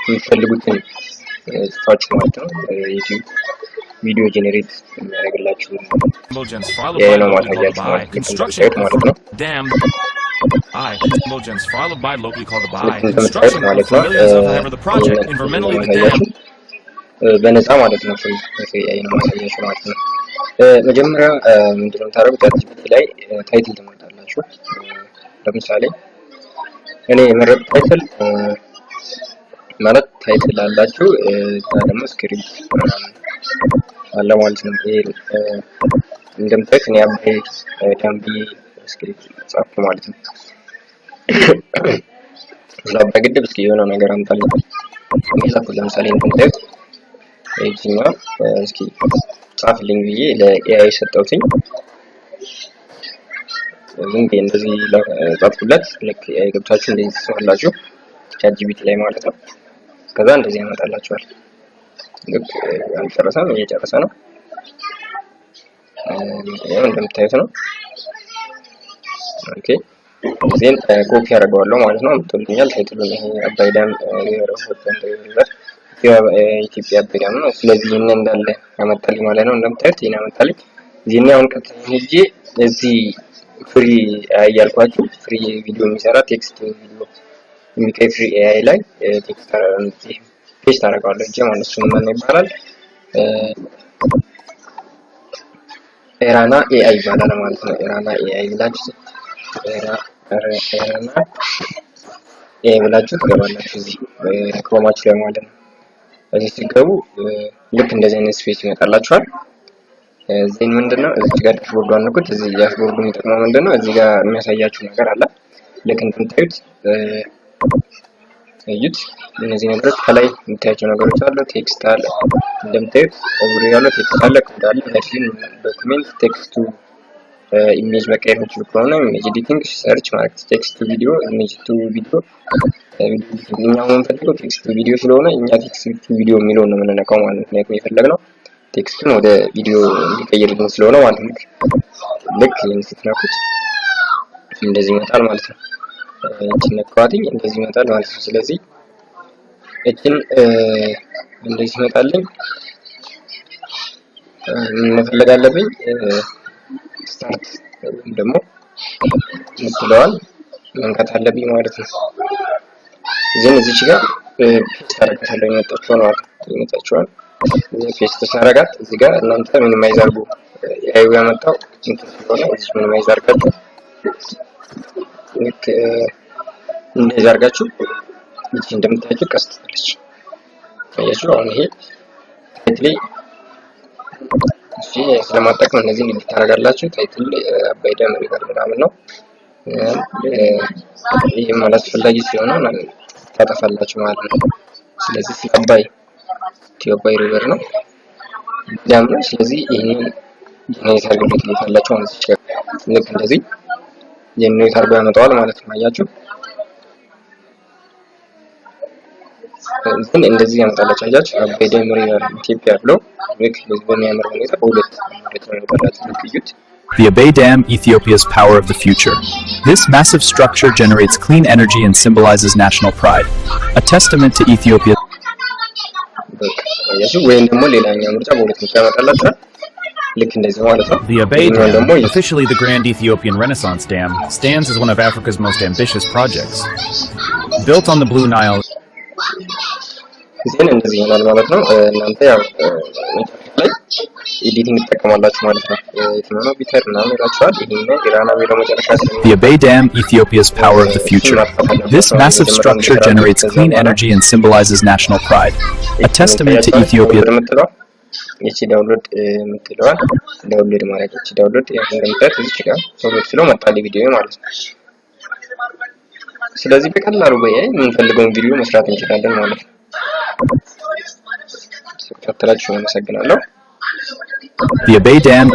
የምትፈልጉትን ጽፋችሁ ማለት ነው ዩቲዩብ ቪዲዮ generate የሚያደርግላችሁ AI ነው ማሳያችሁ ማለት ነው። እንደምታዩት ማለት ነው። ልክ እንደምታዩት ማለት ነው። ማሳያችሁ በነፃ ማለት ነው። Free AI ነው ማሳያችሁ ማለት ነው። መጀመሪያ ምንድነው የምታደርጉት? ChatGPT ላይ title ትመርጣላችሁ። ለምሳሌ እኔ የመረጥኩት title ማለት title አላችሁ፣ እዛ ደግሞ script ምናምን አለ ማለት ነው። ይሄ እንደምታዩት እኔ አባይ dam ብዬ script ጻፍኩ ማለት ነው። ስለ አባይ ግድብ እስኪ የሆነ ነገር አምጣልኝ ጻፍኩት። ለምሳሌ እንደምታዩት ይችኛው እስኪ ጻፍልኝ ብዬ ለ AI ሰጠሁትኝ። ዝም ብዬ እንደዚህ ጻፍኩለት። ልክ AI ገብታችሁ እንደዚህ ትጽፋላችሁ ChatGPT ላይ ማለት ነው። ከዛ እንደዚህ ያመጣላችኋል። ልክ አልጨረሰም፣ እየጨረሰ ነው። ይኸው እንደምታዩት ነው። Okay, then copy አደርገዋለሁ ማለት ነው። አምጥቶልኛል። Title ኡን ይሄ አባይ dam river ኢትዮጵያ አባይ dam ነው። ስለዚህ ይህን እንዳለ ያመጣልኝ ማለት ነው። እንደምታዩት ይህን ያመጣልኝ። እዚህ አሁን ቀጥታ ሄጄ እዚህ free AI ያልኳችሁ free ቪዲዮ የሚሰራ text ቪዲዮ የሚቀይ free AI ላይ text paste አደርገዋለሁ እጄ ማለት እሱ ምን ይባላል? Prana AI ይባላል ማለት ነው። Prana AI ብላችሁ Prana AI ብላችሁ ትገባላችሁ እዚህ Chrome ኣችሁ ላይ ማለት ነው። እዚህ ስትገቡ ልክ እንደዚህ አይነት space ይመጣላችኋል። Then ምንድነው እዚህ ጋር dashboard ኡ አንኩት። እዚህ dashboard ኡ የሚጠቅመው ምንድነው? እዚህ ጋር የሚያሳያችሁ ነገር አለ። ልክ እንደምታዩት እዩት። እነዚህ ነገሮች ከላይ የምታያቸው ነገሮች አሉ። Text አለ እንደምታዩት overview ያለው text አለ፣ ኮድ አለ፣ machine document፣ text to image መቀየር የምትችሉ ከሆነ image editing፣ search ማለት text to video፣ image to video። እኛ የምንፈልገው text to video ስለሆነ እኛ text to video የሚለውን ነው የምንነካው ማለት ነው። ምክንያቱም የፈለግነው text ኡን ወደ ቪዲዮ እንዲቀይርልን ስለሆነ ማለት ነው። ልክ ይህን ስትነኩት እንደዚህ ይመጣል ማለት ነው። እችን ነካዋትኝ እንደዚህ ይመጣል ማለት ነው። ስለዚህ እችን እንደዚህ ይመጣልኝ ምን መፈለግ አለብኝ? Start ወይም ደግሞ የምትለዋን መንካት አለብኝ ማለት ነው። Then እዚች ጋር paste አደርጋታለሁ የመጣችኋል ማለት ነው። የመጣችኋል paste ሳረጋት እዚህ ጋር እናንተ minimize አድርጉ። AI ዩ ያመጣው እንትን ስለሆነ እዚህ minimize አድርጋችሁ ልክ እንደዚህ አድርጋችሁ እዚህ እንደምታያችሁ ቀስት አለች። አያችሁ፣ አሁን ይሄ title እሺ ስለማጠቅም እነዚህን edit ታደርጋላችሁ። Title አባይ dam river ምናምን ነው። ይህም አላስፈላጊ ስለሆነ ታጠፋላችሁ ማለት ነው። ስለዚህ ስለ አባይ ኢትዮጵያ river ነው dam ነው። ስለዚህ ይህንን generate አድርግልኝ ትሉታላችሁ ማለት ነው። ልክ እንደዚህ generate አድርጎ ያመጣዋል ማለት ነው። አያችሁ፣ እንትን እንደዚህ ያመጣላችሁ። አያችሁ፣ አባይ dam river ኢትዮጵያ ብሎ ልክ በዚህ በሚያምር ሁኔታ በሁለት ማለት ነው ያመጣላችሁ። ልክ እዩት። The Abay Dam, Ethiopia's power of the future. This massive structure generates clean energy and symbolizes national pride, a testament to Ethiopia. በቃ አያችሁ፣ ወይም ደግሞ ሌላኛው ምርጫ በሁለት ምርጫ ያመጣላችኋል። ልክ እንደዚህ ማለት ነው። The Abay ይሄኛውን Dam, ደግሞ officially the Grand Ethiopian Renaissance Dam, stands as one of Africa's most ambitious projects. Built on the Blue Nile, Then እንደዚህ ይሆናል ማለት ነው። እናንተ ያው መጨረሻ ላይ editing ትጠቀማላችሁ ማለት ነው። የትኛው ነው better ምናምን ይላችኋል። ይሄኛው Prana የሚለው መጨረሻ The Abay Dam, Ethiopia's power of the future. This massive structure generates clean energy and symbolizes national pride, a testament to Ethiopia. የምትለዋ ይቺ download የምትለዋን download ማድረግ ይቺ download ያው እንደምታዩት እዚች ጋር download ስለው መጣልኝ ቪዲዮ ማለት ነው። ስለዚህ በቀላሉ በ AI የምንፈልገውን ቪዲዮ መስራት እንችላለን ማለት ነው። ስለተከታተላችሁ አመሰግናለሁ። The Abay Dam